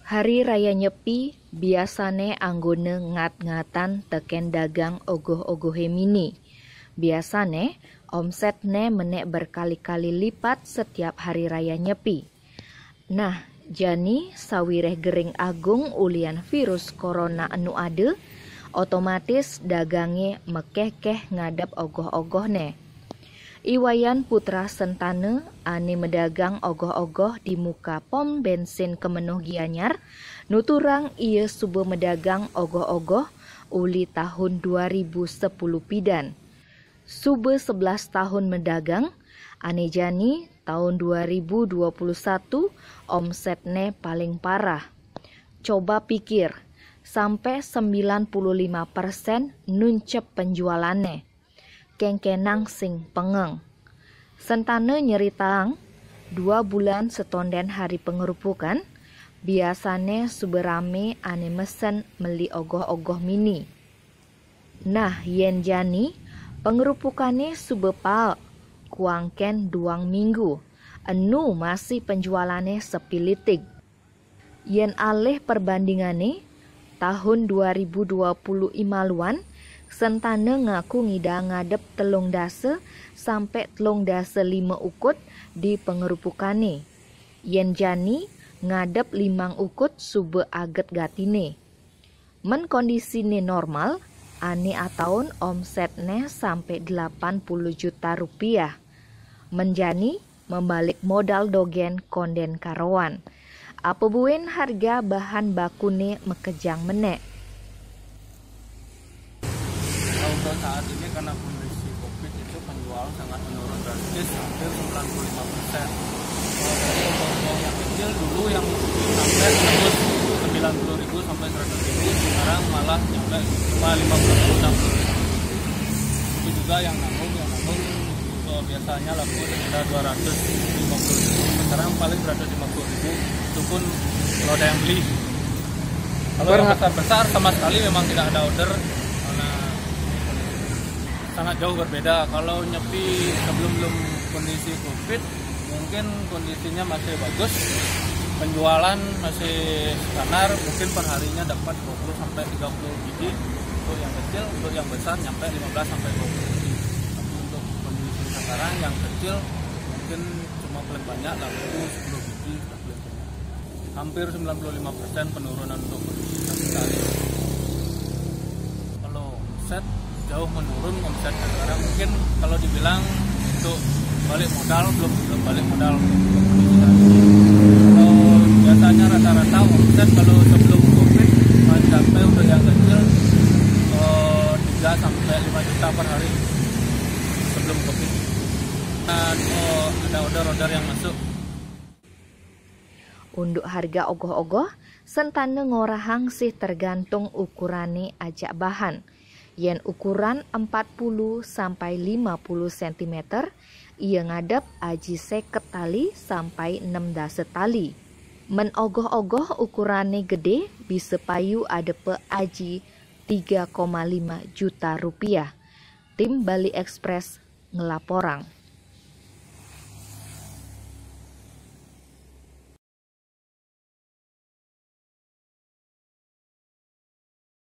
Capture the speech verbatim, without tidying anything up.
Hari Raya Nyepi biasane anggone ngat-ngatan teken dagang ogoh-ogohe mini. Biasane omsetne menek berkali-kali lipat setiap Hari Raya Nyepi. Nah, jani sawireh gering agung ulian virus corona enu ade, otomatis dagange mekehkeh ngadep ogoh-ogohne. I Wayan Putra Sentane ane medagang ogoh-ogoh di muka pom bensin Kemenuh Gianyar, nuturang ia suba medagang ogoh-ogoh uli tahun dua ribu sepuluh pidan. Suba sebelas tahun medagang, ane jani tahun dua ribu dua puluh satu omsetne paling parah. Coba pikir, sampai sembilan puluh lima persen nuncep penjualane. Kengkenang sing pengeng. Sentane nyeritaang, dua bulan setonden hari pengerupukan, biasane suba rame ane mesen meli ogoh-ogoh mini. Nah, yen jani, pengerupukane suba paek, kuangken duang minggu, enu masih penjualane sepi litig. Yen alih perbandingane, tahun dua ribu dua puluh imaluan, Sentane ngaku ngida ngadep telung dasa sampe telung dasa lima ukut di pengerupukane. Yen jani, ngadep limang ukut suba aget gatine. Men kondisine normal, ane ataun omsetne sampe delapan puluh juta rupiah. Men jani, membalik modal dogen konden karoan. Apa buin harga bahan bakune makejang menek? Kalau untuk saat ini, karena kondisi covid itu penjualan sangat menurun drastis, hampir sembilan puluh lima persen. Kalau dari toko yang kecil dulu yang sampai tembus sembilan puluh ribu sampai seratus ribu, sekarang malah nyampe cuma lima puluh ribu, enam puluh ribu. Itu juga yang nanggung, yang nanggung, eh, biasanya laku sekitar dua ratus lima puluh ribu, sekarang paling seratus lima puluh ribu, itu pun kalau ada yang beli. Kalau yang besar-besar sama sekali memang tidak ada order karena sangat jauh berbeda. Kalau Nyepi sebelum belum kondisi covid, mungkin kondisinya masih bagus, penjualan masih standar, mungkin perharinya dapat dua puluh sampai tiga puluh biji untuk yang kecil, untuk yang besar nyampe lima belas sampai dua puluh biji. Tapi untuk kondisi sekarang, yang kecil mungkin cuma paling banyak laku sepuluh biji, sudah paling banyak. Hampir sembilan puluh lima persen penurunan untuk kondisi sekali. Kalau omset jauh menurun omsetnya sekarang. Mungkin kalau dibilang untuk balik modal, belum, belum balik modal untuk kondisi saat ini. Kalau biasanya rata-rata omset kalau sebelum covid mencapai untuk yang kecil, eh, tiga sampai lima juta per hari sebelum covid. Dan, eh, ada order-order yang masuk. Unduk harga ogoh-ogoh, Sentane ngorahang sih tergantung ukurane ajak bahan. Yen ukuran empat puluh sampai lima puluh sentimeter, ia ngadep aji seket tali sampai enam dasa tali. Men ogoh-ogoh ukurane gede, bisa payu adepe aji tiga koma lima juta rupiah. Tim Bali Express ngelaporang.